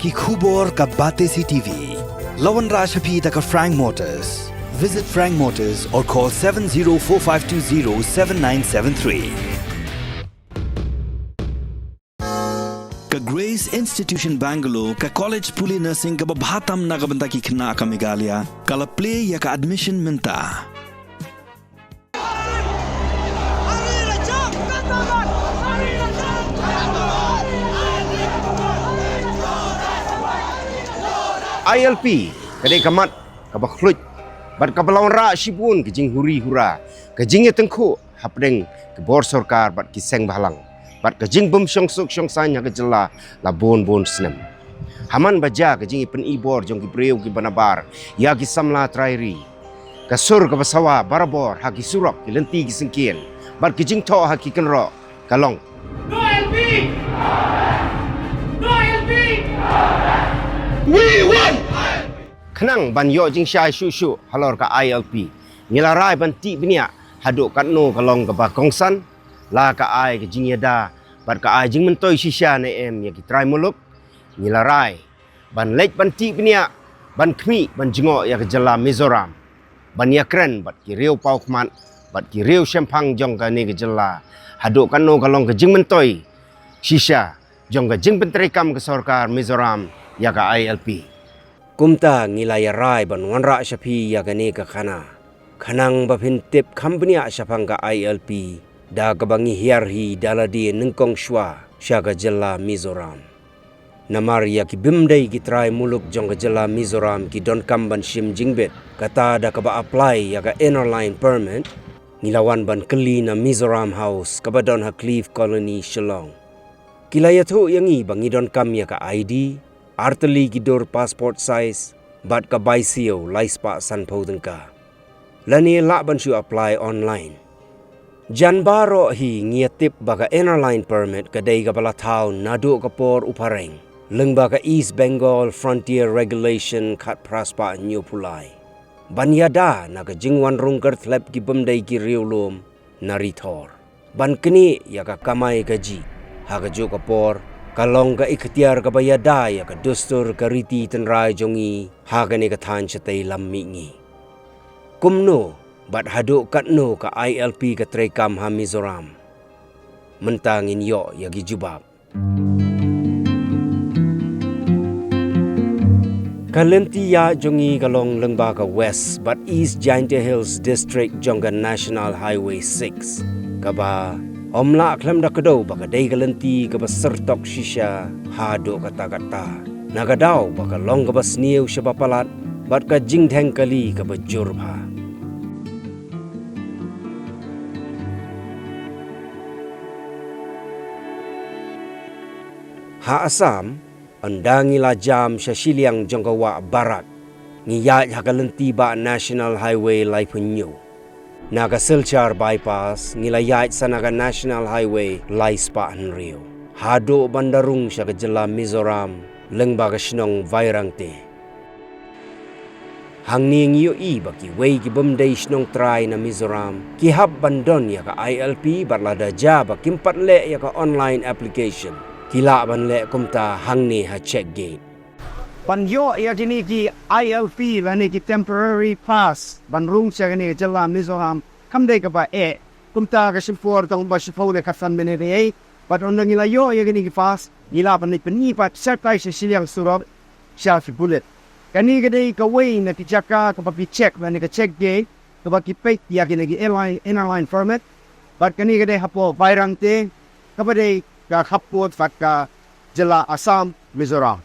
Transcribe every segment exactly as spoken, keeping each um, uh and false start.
Ki khubor ka Batesi T V. La wanrah sha phi da ka Frank Motors. Visit Frank Motors or call seven zero four five two zero seven nine seven three. Ka Grace Institution Bangalore, ka college pule nursing kaba bha tam na ka bynta ki khynnah ka Meghalaya, ka la plie ïa ka admission mynta. I L P ka dei ka mat kaba khluit bad kaba la wanrah shibun ka jinghuri hura, ka jingïatyngkhuh hapdeng ki bor sorkar bad ki seng bhalang bad ka jingbym shong suk shong saiñ ha ka jylla la bun bun snem. Haman ba jia ka jingïapyni bor jong ki briew kiba nabar ïa ki samla trai ri, ka sur kaba sawa barabor ha ki surok, ki lynti, ki syngkien bad ki jingthoh ha ki kynroh ka long: No L P! No L P! We want! Khnang ban ïoh jingshai shuh shuh halor ka I L P, ngi la rai ban tih bniah haduh katno ka long kaba kongsan, la ka ai ka jingïada bad ka ai jingmyntoi shisha ne em ïa ki trai muluk. Ngi la rai ban leit ban tih bniah, ban khmih, ban jngoh ïa ka jylla Mizoram, ban ïakren bad ki riew paw khmat bad ki riew shemphang jong kane ka jylla haduh katno ka long ka jingmyntoi shisha jong ka jingpyntreikam ka sorkar Mizoram ïa ka I L P. Kumta ngi la ïa rai ban wanrah sha phi ïa kane ka khana, khnang ba phin tip kham bniah shaphang ka I L P, da kaba ngi hiar hi da lade nyngkong shuwa sha ka jylla Mizoram. Namar ïa ki bym dei ki trai muluk jong ka jylla Mizoram ki donkam ban shim jingbit, kata da kaba apply ïa ka Inner Line Permit, ngi la wan ban kylli na Mizoram House kaba don ha Cliff Colony, Shillong. Ki la ïathuh ïa ngi ba ngi donkam ïa ka I D, artylli ki dur passport size bad ka bai siew lai spah sanphew tyngka. Lane lah ban shu apply online. Jan baroh hi ngi ïa tip ba ka Inner Line Permit ka dei kaba la thaw naduh ka por u phareng, lyngba ka East Bengal Frontier Regulation khatphra spah hynñiewphew lai, ban ïada na ka jingwan rung kyrthlep ki bym dei ki riewlum na ri thor, ban knieh ïa ka kamai kajih. Ha kajuh ka por, ka long ka ikhtiar kaba ïada ïa ka dustur ka riti tynrai jong ngi ha kane ka thaiñ shatei lam mihngi. Kumno bad haduh katno ka I L P ka treikam ha Mizoram? Mynta ngin ïoh ïa ki jubab. Ka lynti ïaid jong ngi ka long lyngba ka West bad East Jaintia Hills District jong ka National Highway six, kaba ym lah khlem da kdew ba ka dei ka lynti kaba syrtok shisha haduh katta katta. Na ka daw ba ka long kaba sniew shaba palat bad ka jingdheng kali kaba jur bha. Ha Assam, ynda ngi la jam sha shiliang jong ka wah Barak, ngi ïaid ha ka lynti bah National Highway laiphew hynñiew. Na ka Silchar Bypass, ngi la ïaid sa na ka National Highway lai spah hynriew, haduh ban da rung sha ka jylla Mizoram lyngba ka shnong Vairangte. Hangne ngi ïohi ba kiwei ki bym dei shnong trai na Mizoram ki hap ban don ïa ka I L P bad lada jia ba kim pat leh ïa ka online application, ki lah ban leh kumta hangne ha check gate. Ban ïoh ïa kine ki I L P lane ki temporary pass ban rung sha kane ka jylla Mizoram kam dei kaba eh. Kumta ka shim por tang ba shiphew ne khatsan minit ei. Bad ynda ngi la ïoh ïa kine ki pass, ngi lah ban leit pyni pat shatai sha shiliang surok sha ki pulit. Kane ka dei kawei na ki jaka kaba ki check lane ka check gate kaba ki peit ïa kine ki Inner Line, Inner Line Permit. Bad kane ka dei hapoh Vairangte, kaba dei ka khappud bad ka jylla Assam, Mizoram.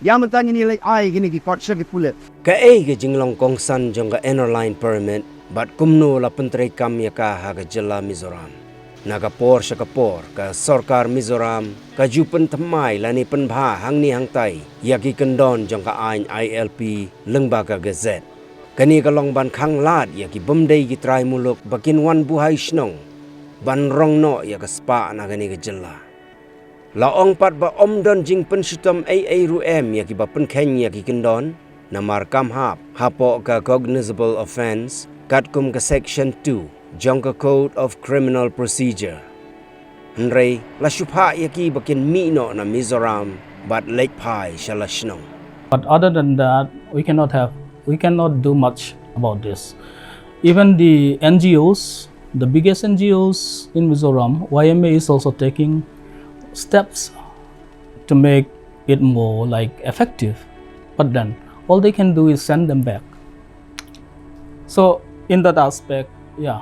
Ïa mynta ngin ïa leit ai kine ki kot sha ki pulit. Kaei ka jinglong kongsan jong ka Inner Line Permit bad kumno la pyntreikam ïa ka ha ka jylla Mizoram? Na ka por sha ka por, ka sorkar Mizoram ka ju pynthymmai lane pynbha hangne hangtai ïa ki kyndon jong ka aiñ I L P lyngba ka Gazette. Kane ka long ban khang lad ïa ki bym dei ki trai muluk ba kin wan buhai shnong ban rong noh ïa ka spah na kane ka jylla. La ong pat ba ym don jingpynshitom ei ei ruh em ïa kiba pynkheiñ ïa ki kyndon, namar kam hap hapoh ka cognizable offence katkum ka Section two jong ka Code of Criminal Procedure. Hynrei la shu phah ïa ki ba kin mih noh na Mizoram bad leit phai sha la shnong. But other than that, we cannot have, we cannot do much about this. Even the N G Os, the biggest N G Os in Mizoram, Y M A, is also taking steps to make it more, like, effective. But then all they can do is send them back. So in that aspect, yeah,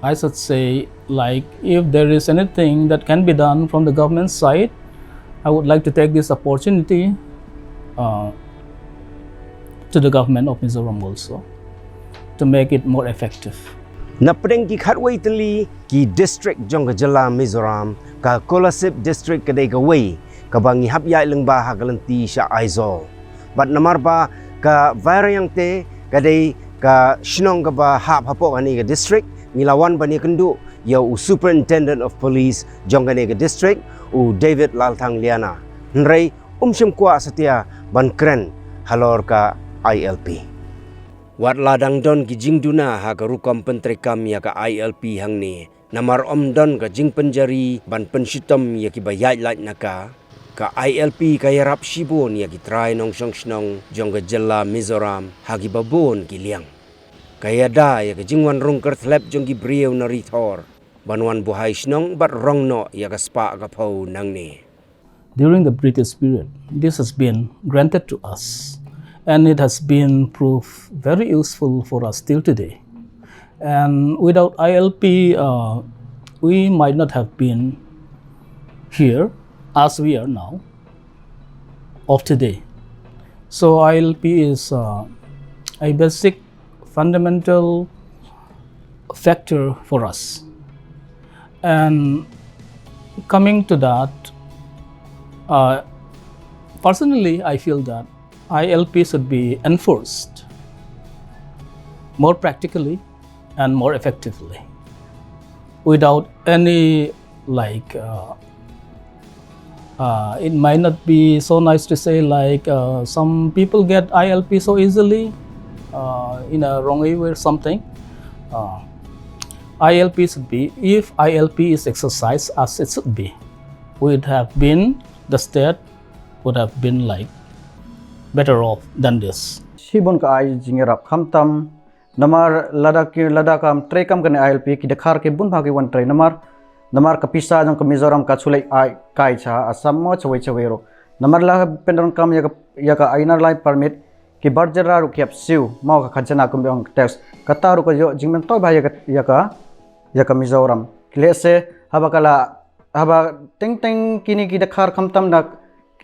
I should say, like, if there is anything that can be done from the government side, I would like to take this opportunity uh, to the government of Mizoram also to make it more effective. Na pdeng ki khatwei tylli ki district jong ka jylla Mizoram, ka Kolasib district ka dei kawei kaba ngi hap ïaid lyngba ha ka lynti sha Aizawl. Bad namar ba ka Vaireng te ka dei ka shnong kaba hap hapoh kane ka district, ngi la wan ban ïakynduh ïa u Superintendent of Police jong kane ka district, u David Lalthangliana. Hynrei um shym kwah satia ban kren halor ka I L P. Wat la dang don ki jingduna ha ka rukom pyntreikam ïa ka I L P hangne, namar ym don ka jingpynjari ban pynshitom ïa kiba ïaid lait na ka, ka I L P ka ïarap shibun ïa ki trai nongshong shnong jong ka jylla Mizoram ha kiba bun ki liang. Ka ïada ïa ka jingwan rung kyrthlep jong ki briew na Ri Thor ban wan buhai shnong bad rong noh ïa ka spah ka phew nangne. During the British period, this has been granted to us, and it has been proved very useful for us till today. And without I L P, uh, we might not have been here as we are now of today. So I L P is uh, a basic fundamental factor for us. And coming to that, uh, personally, I feel that I L P should be enforced more practically and more effectively without any, like, uh, uh, it might not be so nice to say, like, uh, some people get I L P so easily uh, in a wrong way or something. Uh, I L P should be, if I L P is exercised as it should be, would have been, the state would have been, like, better off than this. Shibun ka ai jingïarap khamtam namar lada ki lada kam trei kam kane I L P ki dkhar ki bun bha ki wan trei namar namar ka pisa jong ka Mizoram ka chulei ai kai cha Assam mo chawei chawei ro. Namar la pendon kam ïa ka ïa ka Inner Line Permit ki bar jylla ruh ki ap siew mo ka khajana kum ong tax kata ruh ka ïoh jingmyntoi bha ïa ka ïa ka ïa ka Mizoram. Ki lehse haba ka la haba teng teng kine ki dkhar khamtam da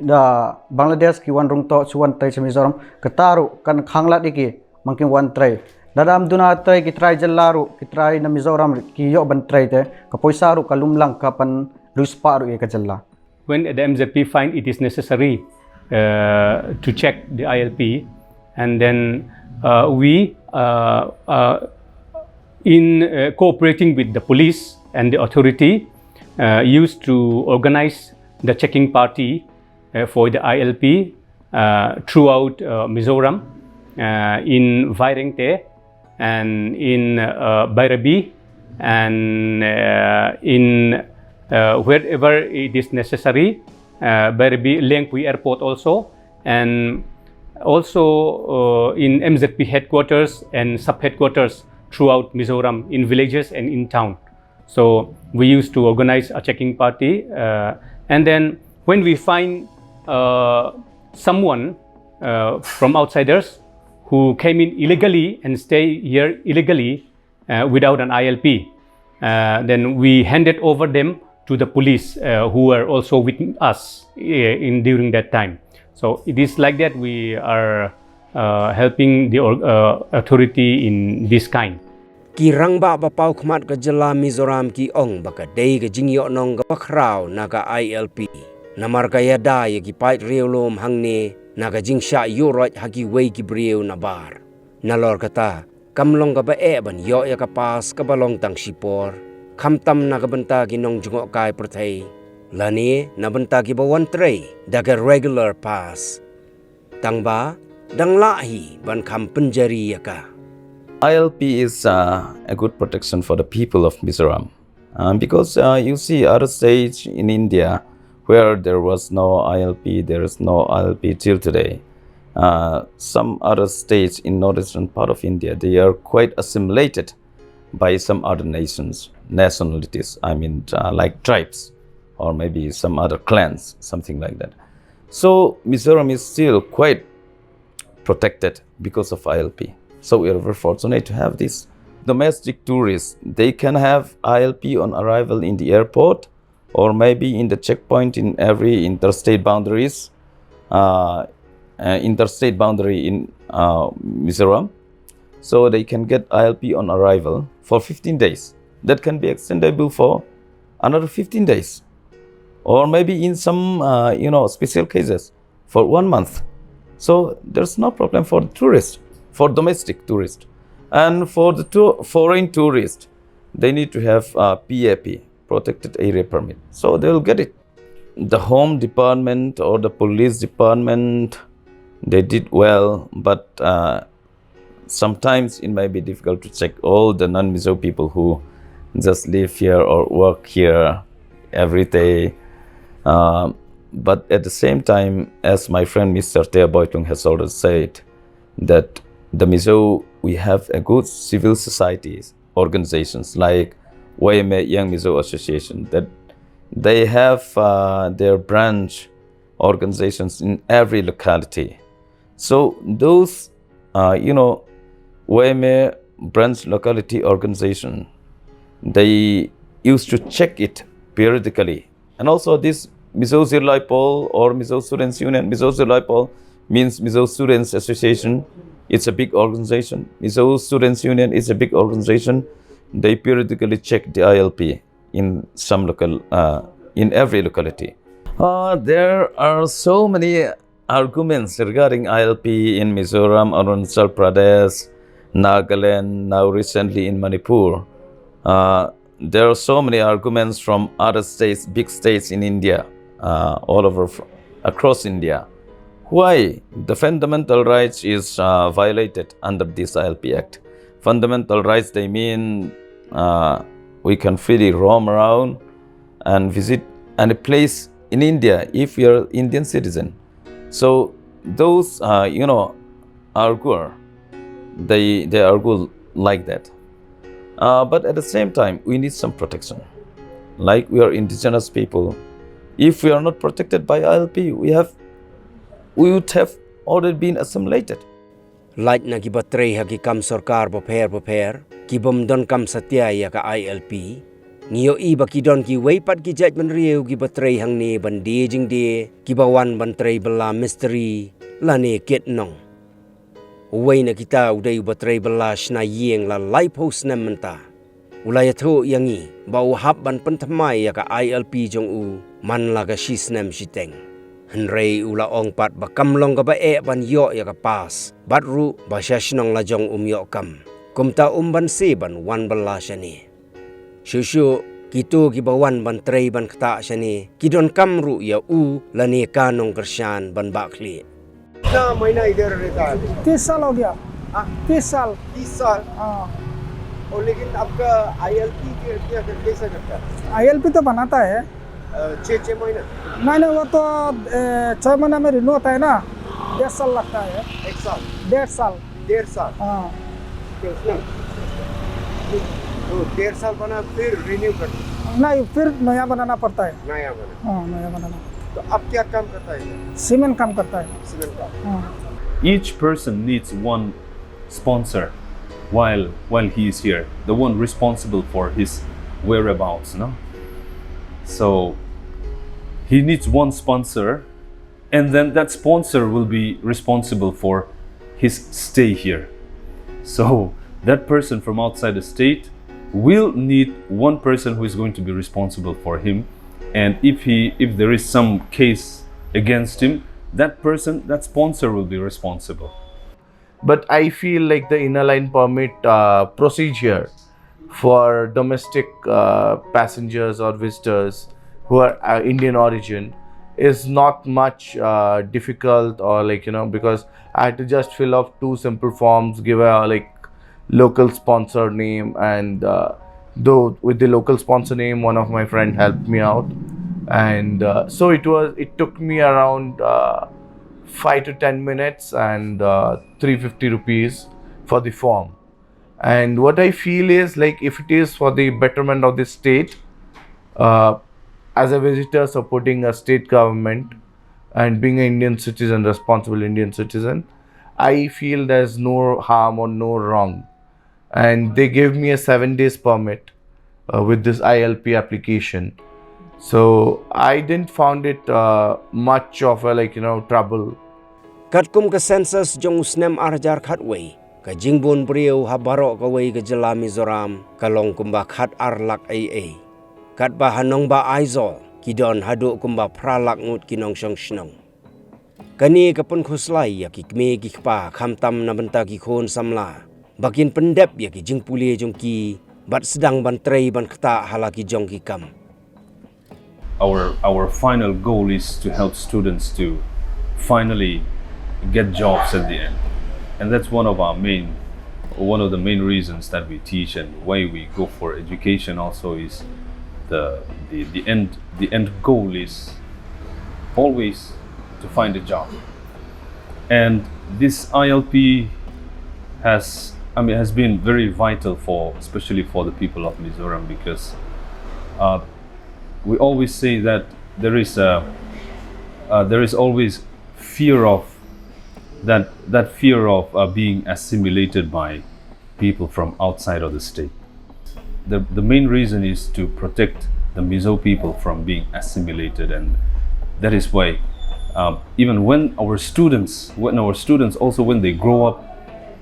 da Bangladesh ki wan rung to chu wan trei cha Mizoram kata ruh kan khang lad ïa ki man ki wan trei. Lada ym duna trei ki trai jylla ruh ki trai na Mizoram ruh ki ïoh ban trei te ka poisa ruh ka lum lang ka pan riewspah ruh ïa ka jylla. When the M Z P find it is necessary uh, to check the I L P and then uh, we uh, uh, in uh, cooperating with the police and the authority uh, used to organize the checking party uh, for the I L P uh, throughout uh, Mizoram uh, in Vairengte and in uh, Bairabi and uh, in uh, wherever it is necessary, uh, Bairabi Lengpui Airport also, and also uh, in M Z P headquarters and sub headquarters throughout Mizoram, in villages and in town. So we used to organize a checking party, uh, and then when we find uh, someone uh, from outsiders who came in illegally and stay here illegally uh, without an I L P, uh, then we handed over them to the police uh, who were also with us uh, in during that time. So it is like that we are uh, helping the uh, authority in this kind. Ki rangbah ba paw khmat ka jylla Mizoram ki ong ba ka dei ka jingïohnong kaba khraw na ka I L P. Namar ka ïada ïa ki paid riewlum hangne na ka jingshah ïuhroit ha kiwei ki briew na bar. Nalor kata, kam long kaba eh ban ïoh ïa ka pass kaba long tang shipor, khamtam na ka bynta ki nongjngohkai pyrthei lane na bynta kiba wan trei da ka regular pass. Tangba dang lah hi ban kham pynjari ïa ka. I L P is uh, a good protection for the people of Mizoram uh, because uh, you see other states in India where there was no I L P, there is no I L P till today. Uh, some other states in northeastern part of India, they are quite assimilated by some other nations, nationalities, I mean, uh, like tribes, or maybe some other clans, something like that. So Mizoram is still quite protected because of I L P. So we are very fortunate to have this. Domestic tourists, they can have I L P on arrival in the airport, or maybe in the checkpoint in every interstate boundaries, uh, uh, interstate boundary in uh, Mizoram. So they can get I L P on arrival for fifteen days. That can be extendable for another fifteen days, or maybe in some, uh, you know, special cases, for one month. So there's no problem for the tourist, for domestic tourist. And for the tou- foreign tourist, they need to have a P A P, protected area permit. So they'll get it. The home department or the police department, they did well, but uh, sometimes it might be difficult to check all the non-Mizo people who just live here or work here every day. Uh, but at the same time, as my friend Mister Tea Boitung has already said, that the Mizo, we have a good civil society organizations like Waiyameh Young Mizo Association, that they have uh, their branch organizations in every locality. So those, uh, you know, Waiyameh branch locality organization, they used to check it periodically. And also this Mizo Zirlai Pawl or Mizo Students Union, Mizo Zirlai Pawl means Mizo Students Association. It's a big organization. Mizo Students Union is a big organization. They periodically check the I L P in some local, uh, in every locality. Uh, there are so many arguments regarding I L P in Mizoram, Arunachal Pradesh, Nagaland, now recently in Manipur. Uh, there are so many arguments from other states, big states in India, uh, all over, fr- across India. Why the fundamental rights is uh, violated under this I L P Act? Fundamental rights, they mean uh, we can freely roam around and visit any place in India if you're Indian citizen. So those, uh, you know, arguer, they they argue like that. Uh, but at the same time, we need some protection. Like we are indigenous people, if we are not protected by I L P, we have we would have already been assimilated. Lait na ki ba trei ha ki kam sorkar bapher bapher, ki bym don kam satia ïa ka I L P. Ngi ïohi ba ki don ki wei pat ki jait bynriew ki ba trei hangne ban die jingdie, ki ba wan ban trei bylla mistri lane kit nong. Uwei na kita u dei u ba trei bylla shna ïing la laiphew snem mynta. U la ïathuh ïa ngi ba u hap ban pynthymmai ïa ka I L P jong u man la ka shi snem shiteng. Hynrei u la ong pat ba kam long kaba eh ban ïoh ïa ka pass bad ruh ba sha shnong la jong um ïoh kam. Kumta um banse ban wan bylla shane. Shuh shuh, kito ki ba wan ban trei ban ktah shane ki don kam ruh ïa u lane ka nongkyrshan ban bah khlieh. कितना महीना इधर रहता है? तीस साल हो गया। हाँ? तीस साल। तीस साल। हाँ। और लेकिन आपका आईएलपी के क्या कर, कैसा करता है? आईएलपी तो बनाता है। अ, छः छः महीना? नहीं नहीं, वो तो ए, छः महीना में रिन्यू होता है ना, डेढ़ साल लगता है। एक साल? डेढ़ साल। डेढ़ साल? हाँ। तो उसमें तो डेढ़ साल बना, फिर रिन्यू कर? नहीं, फिर नया बनाना पड़ता है। नया बना? हाँ, नया बनाना पड़ता तो अब क्या काम करता है इधर? है। सीमेंट काम करता है। सीमेंट का? हाँ। Each person needs one sponsor while while he is here, the one responsible for his whereabouts, no? So he needs one sponsor, and then that sponsor will be responsible for his stay here. So that person from outside the state will need one person who is going to be responsible for him, and if he if there is some case against him, that person, that sponsor will be responsible. But I feel like the inner line permit uh, procedure for domestic uh, passengers or visitors who are uh, Indian origin is not much uh, difficult, or, like, you know, because I had to just fill up two simple forms, give a, like, local sponsor name, and uh, though with the local sponsor name, one of my friend helped me out. And uh, so it was. It took me around uh, five to ten minutes and uh, three fifty rupees for the form. And what I feel is, like, if it is for the betterment of the state, uh, as a visitor supporting a state government and being an Indian citizen, responsible Indian citizen, I feel there's no harm or no wrong. And they gave me a seven days permit uh, with this I L P application. So I didn't found it uh, much of a, like, you know, trouble. Katkum ka census jong u snem ar hajar khatwei, ka jingbun briew ha baroh kawei ka jylla Mizoram ka long kumba khat ar lak ei ei. Katba ha nongbah Aizawl ki don haduh kumba phra lak ngut ki nongshong shnong. Kane ka pynkhuslai ïa ki kmie ki kpa, khamtam na bynta ki khun samla, ba kin pyndep ïa ki jingpule jong ki bad sdang ban trei ban ktah ha la ki jong ki kam. Our our final goal is to help students to finally get jobs at the end, and that's one of our main one of the main reasons that we teach and why we go for education also is the the, the end the end goal is always to find a job. And this I L P has, I mean, has been very vital for, especially for the people of Mizoram, because uh, we always say that there is a uh, there is always fear of that that fear of uh, being assimilated by people from outside of the state. The, the main reason is to protect the Mizo people from being assimilated, and that is why um, even when our students, when our students also when they grow up,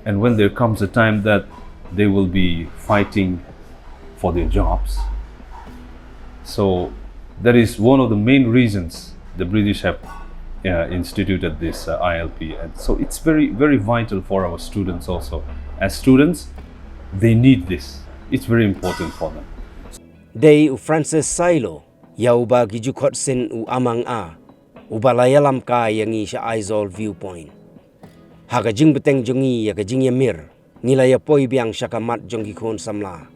and when there comes a time that they will be fighting for their jobs, so that is one of the main reasons the British have uh, instituted this uh, I L P. And so it's very, very vital for our students also. As students, they need this. It's very important for them. Dei u Francis Sailo, ïa uba ki ju khot syn u Amang A, uba la ïalam kai ïa ngi sha Aizawl Viewpoint. Ha ka jingbteng jong ngi ïa ka jingïamir, ngi la ïa poi biang sha ka mat jong ki khun samla.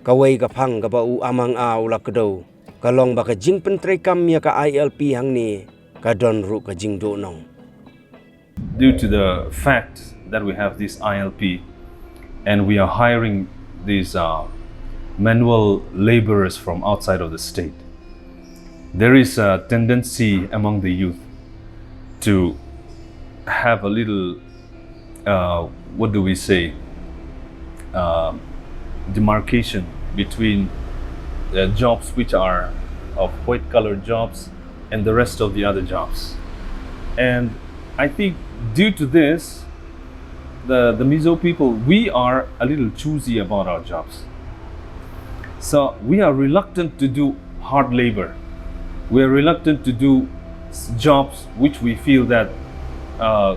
Kawei ka phang kaba u Amang A u la kdew ka long ba ka jingpyntreikam ïa ka I L P hangne ka don ruh ka jingduhnong. Due to the fact that we have this I L P and we are hiring these uh, manual laborers from outside of the state, there is a tendency among the youth to have a little uh, what do we say, uh, demarcation between uh, jobs which are of white collar jobs and the rest of the other jobs. And I think due to this, the, the Mizo people, we are a little choosy about our jobs. So we are reluctant to do hard labor. We are reluctant to do jobs which we feel that uh,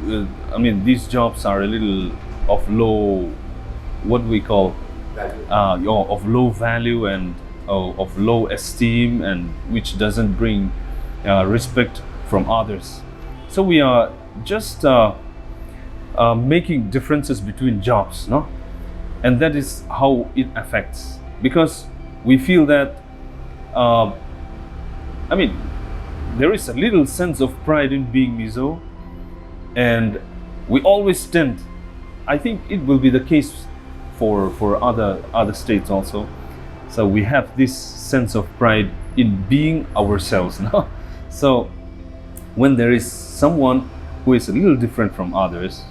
uh, I mean, these jobs are a little of low, what we call, uh, you know, of low value and uh, of low esteem, and which doesn't bring uh, respect from others. So we are just uh, uh, making differences between jobs, no? And that is how it affects, because we feel that uh, I mean, there is a little sense of pride in being Mizo, and we always tend. I think it will be the case for for other other states also. So we have this sense of pride in being ourselves now. So when there is someone who is a little different from others,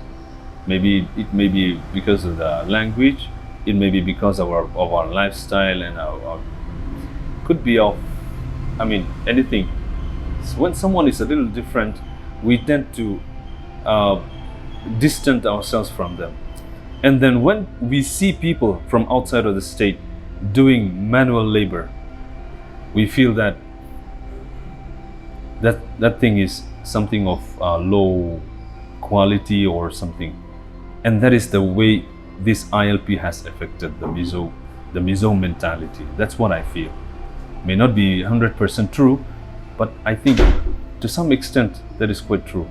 maybe it may be because of the language, it may be because of our of our lifestyle and our, our could be of, I mean, anything. So when someone is a little different, we tend to uh, distance ourselves from them. And then when we see people from outside of the state doing manual labor, we feel that that that thing is something of uh, low quality or something, and that is the way this I L P has affected the Mizo, the Mizo mentality. That's what I feel. May not be hundred percent true, but I think to some extent that is quite true.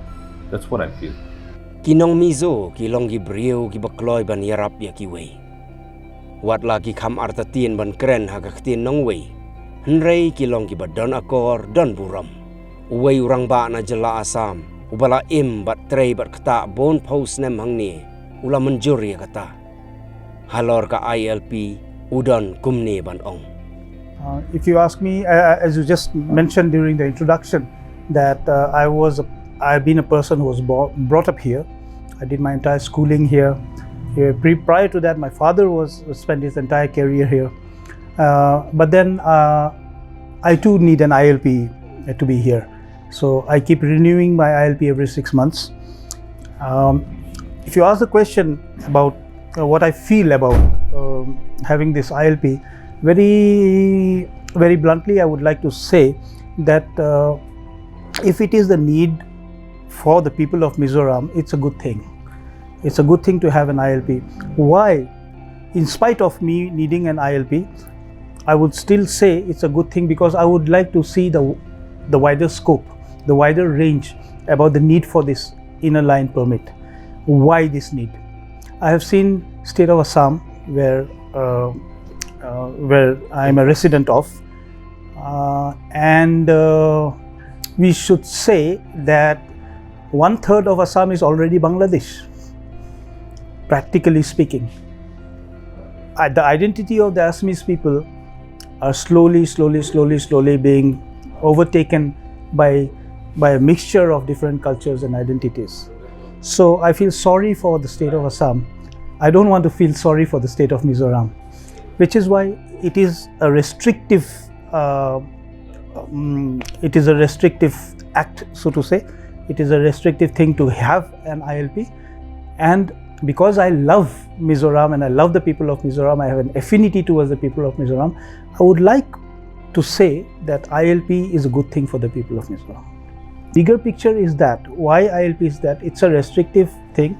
That's what I feel. Ki nong Mizo ki long ki briew kiba kloi ban ïarap ïa kiwei. Wat la ki kham artatien ban kren ha ka ktien nongwei, Hynrei ki long kiba don akor, don burom. Uwei u rangbah na jylla Assam, uba la im bad trei bad ktah bun phew snem hangne, u la mynjur ïa kata. Halor ka I L P, u don kumne ban ong. Uh, if you ask me, uh, as you just mentioned during the introduction, that uh, I was, I've been a person who was bo- brought up here. I did my entire schooling here. Uh, pre- prior to that, my father was spent his entire career here. Uh, but then uh, I too need an I L P to be here. So I keep renewing my I L P every six months. Um, if you ask the question about uh, what I feel about um, having this I L P, very, very bluntly, I would like to say that uh, if it is the need for the people of Mizoram, it's a good thing. It's a good thing to have an I L P. Why? In spite of me needing an I L P, I would still say it's a good thing because I would like to see the the wider scope, the wider range about the need for this inner line permit. Why this need? I have seen state of Assam, where uh, uh, where I am a resident of, uh, and uh, we should say that one third of Assam is already Bangladesh, practically speaking. Uh, the identity of the Assamese people are slowly, slowly, slowly, slowly being overtaken by, by a mixture of different cultures and identities. So I feel sorry for the state of Assam. I don't want to feel sorry for the state of Mizoram, which is why it is a restrictive uh, um, it is a restrictive act, so to say. It is a restrictive thing to have an I L P. And because I love Mizoram and I love the people of Mizoram, I have an affinity towards the people of Mizoram. I would like to say that I L P is a good thing for the people of Mizoram. Bigger picture is that why I L P is that it's a restrictive thing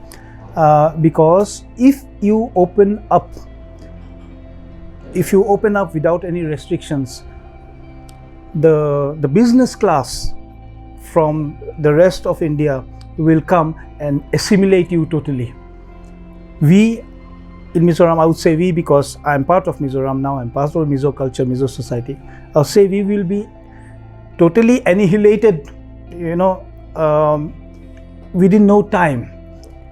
uh, because if you open up if you open up without any restrictions, the the business class from the rest of India will come and assimilate you totally. We in Mizoram, I would say we because I'm part of Mizoram now, I'm part of Mizo culture, Mizo society. I'll say we will be totally annihilated, you know, um, within no time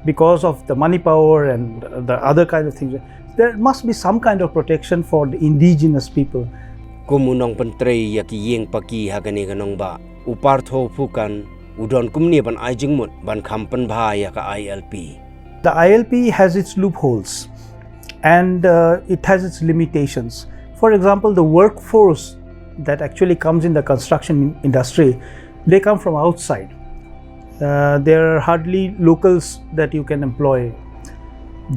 because of the money power and the other kind of things. There must be some kind of protection for the indigenous people. Kum u nongpyntrei ïa ki ïing paki ha kane ka nongbah, u Partho Phukan, u don kumne ban ai jingmut ban kham pynbha ïa ka I L P. The I L P has its loopholes and uh, it has its limitations. For example, the workforce that actually comes in the construction industry, they come from outside. Uh, there are hardly locals that you can employ.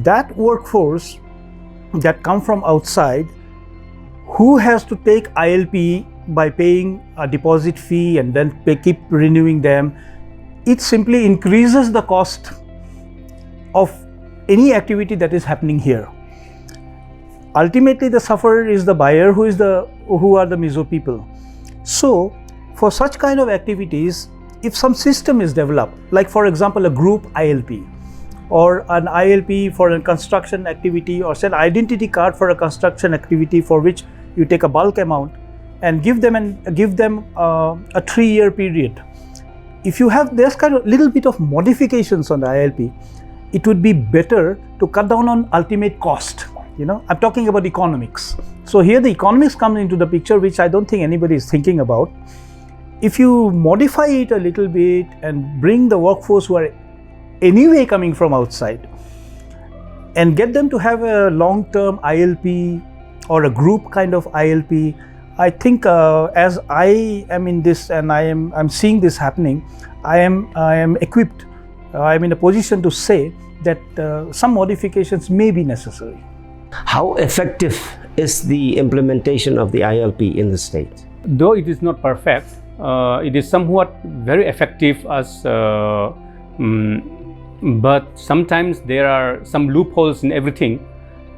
That workforce that come from outside, who has to take I L P by paying a deposit fee and then pay, keep renewing them, it simply increases the cost of any activity that is happening here. Ultimately, the sufferer is the buyer, who is the who are the Mizo people. So, for such kind of activities, if some system is developed, like for example, a group I L P, or an I L P for a construction activity, or say an identity card for a construction activity for which you take a bulk amount and give them an, give them uh, a three-year period. If you have this kind of little bit of modifications on the I L P, it would be better to cut down on ultimate cost. You know, I'm talking about economics. So here the economics comes into the picture, which I don't think anybody is thinking about. If you modify it a little bit and bring the workforce who are anyway coming from outside and get them to have a long-term I L P or a group kind of I L P, I think uh, as I am in this and I am I'm seeing this happening, I am I am equipped. Uh, I am in a position to say that uh, some modifications may be necessary. How effective is the implementation of the I L P in the state? Though it is not perfect, uh, it is somewhat very effective as, uh, um, but sometimes there are some loopholes in everything.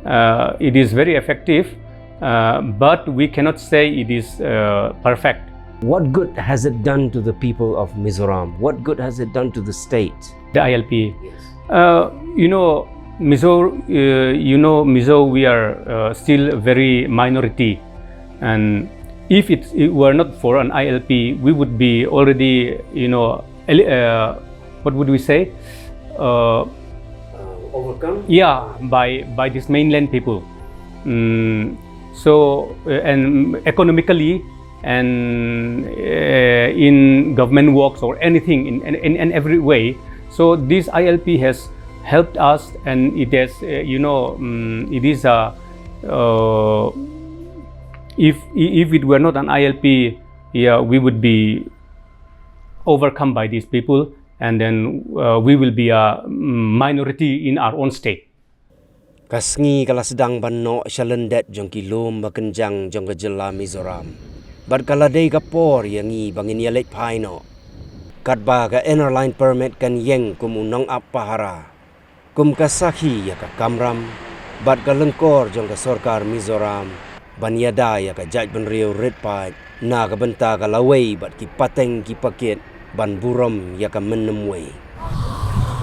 Uh, it is very effective, uh, but we cannot say it is uh, perfect. What good has it done to the people of Mizoram? What good has it done to the state? The I L P. Yes. Uh, you know, Mizo, uh, you know, Mizo, we are uh, still a very minority, and If it, it were not for an I L P, we would be already, you know, eli- uh, what would we say? Uh, uh, overcome? Yeah, by, by these mainland people. Mm, so, uh, and economically, and uh, in government works or anything in, in, in every way. So this I L P has helped us, and it has, uh, you know, um, it is a, uh, if, if it were not an I L P, yeah, we would be overcome by these people, and then uh, we will be a minority in our own state. Ka sngi ka la sdang ban noh sha lyndet jong ki lum ba kynjang jong ka jylla Mizoram. Bad ka la dei ka por ïa ngi ba ngin ïaleit phai noh. Katba ka Inner Line Permit kan ïeng kum u nongap pahara, kum ka sakhi ïa ka kamram bad ka lyngkor jong ka sorkar Mizoram ban ïada ïa ka jaitbynriew rit paid na ka bynta ka lawei bad ki pateng ki pakit ban burom ïa ka mynnym wei.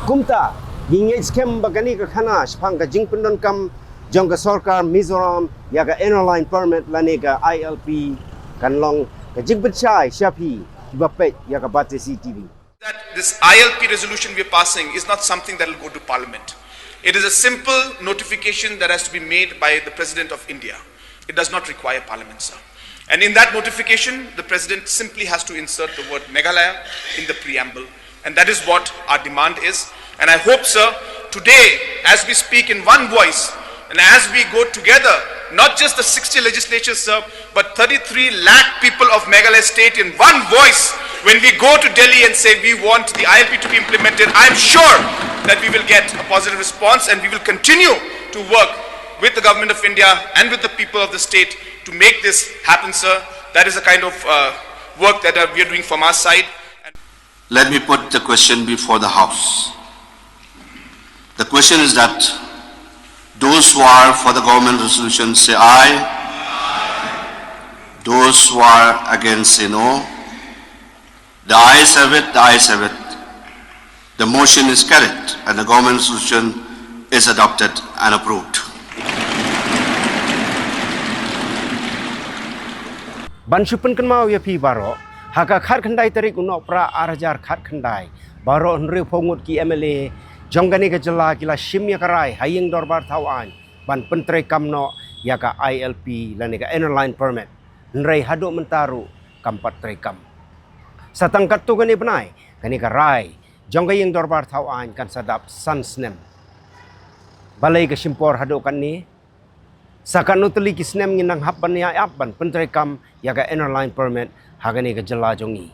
Kumta, ngi ngeit skhem ba kane ka khana shaphang ka jingpyndonkam jong ka sorkar Mizoram ïa ka Inner Line Permit lane ka I L P kan long ka jingpynshai sha phi kiba peit ïa ka Batesi T V. That this I L P resolution we are passing is not something that will go to Parliament. It is a simple notification that has to be made by the President of India. It does not require Parliament, sir. And in that notification, the President simply has to insert the word Meghalaya in the preamble. And that is what our demand is. And I hope, sir, today, as we speak in one voice, and as we go together, not just the sixty legislatures, sir, but thirty-three lakh people of Meghalaya state in one voice, when we go to Delhi and say we want the I L P to be implemented, I am sure that we will get a positive response, and we will continue to work with the Government of India and with the people of the state to make this happen, sir. That is the kind of uh, work that uh, we are doing from our side. Let me put the question before the House. The question is that those who are for the government resolution say aye. Those who are against say no. The ayes have it, the ayes have it. The motion is carried and the government resolution is adopted and approved. Ban shu pynkynmaw ïa phi baroh, ha ka khatkhyndai tarik u Nohprah ar hajar khatkhyndai, baroh hynriewphew ngut ki M L A jong kane ka jylla ki la shim ïa ka rai ha ïing dorbar thaw aiñ ban pyntreikam noh ïa ka I L P lane ka Inner Line Permit. Hynrei haduh mynta ruh kam pat treikam. Sa tang katto katne bnai, kane ka rai jong ka ïing dorbar thaw aiñ kan sa dap san snem. Balei ka shim por haduh katne? Sa katno tylli ki snem ngin nang hap ban ïa ap ban pyntreikam ïa ka Inner Line Permit ha kane ka jylla jong ngi?